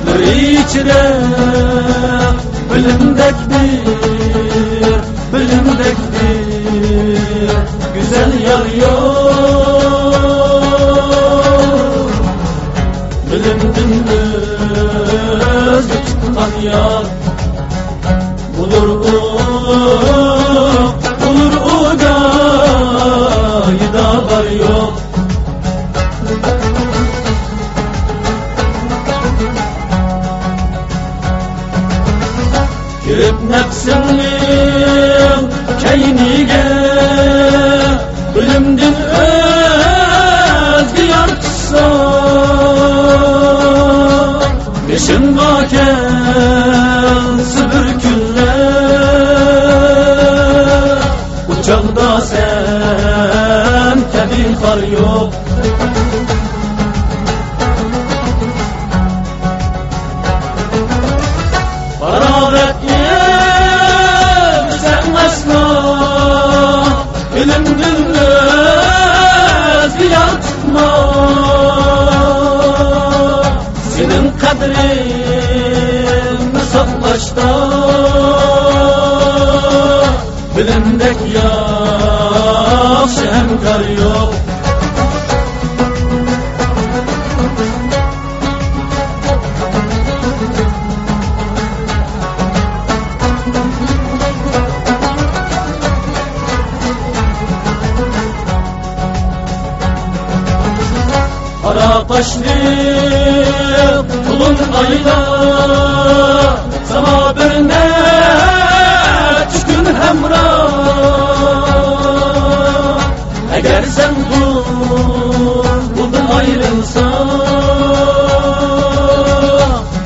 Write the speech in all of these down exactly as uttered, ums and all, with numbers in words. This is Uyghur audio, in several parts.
نۇر ئىچرە بىلىمدەك بىر، بىلىمدەك بىر گۈزەل يار يوق. بىلىمدىن ئۆزگە تۇتقان يار. بولۇر ئۇ، بولۇر ئۇ گاھىدا بار يوق. كىرىپ نەپسىمنىڭ كەينىگە، بىلىمدىن ئۆزگە يار تۇتسا، بېشىمغا كەلسە بىر كۈنلەر، ئۇ چاغدا سەن كەبى خار يوق. پاراغەت ئېمىسەڭ ئەسلا، ئىلىمدىن ئۆزگە يار تۇتما. سېنىڭ قەدرىڭنى ساقلاشتا، بىلىمدەك ياخشى ھەمكار يوق. قارا قاشلىق تولۇن ئايلار، ساڭا بىر نەچچە كۈن ھەمراھ. ئەگەر سەن بۇ، بۇندىن ئايرىلساڭ،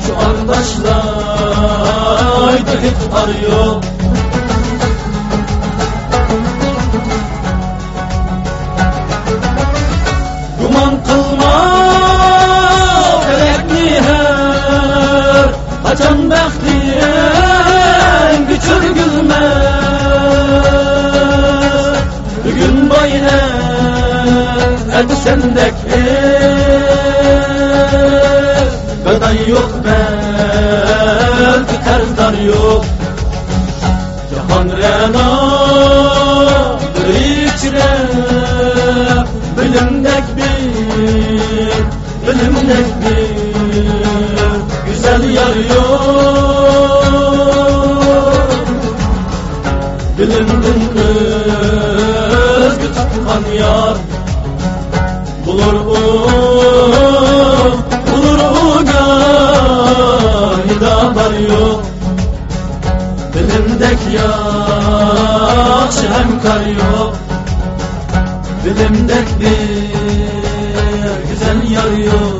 شۇ قارداشلاردا ھېچ ئار يوق. گۇمان قىلما پەلەكنى ھەر قاچان بەختىڭگە چۈشۈرگۈزمەس. بۈگۈن باينى ئەتە سەندەك گاداي يوق، بەلكى قەرزدار يوق. جاھان رەنا بىر ئىچرە، بىلىمدەك بىر، بىلىمدەك بىر گۈزەل يار يوق. بىلىمدىن ئۆزگە تۇتقان يار، بولۇر ئۇ، بولۇر ئۇ گاھىدا بار يوق. بىلىمدەك ياخشى ھەمكار يوق، بىلىمدەك بىر گۈزەل يار يوق.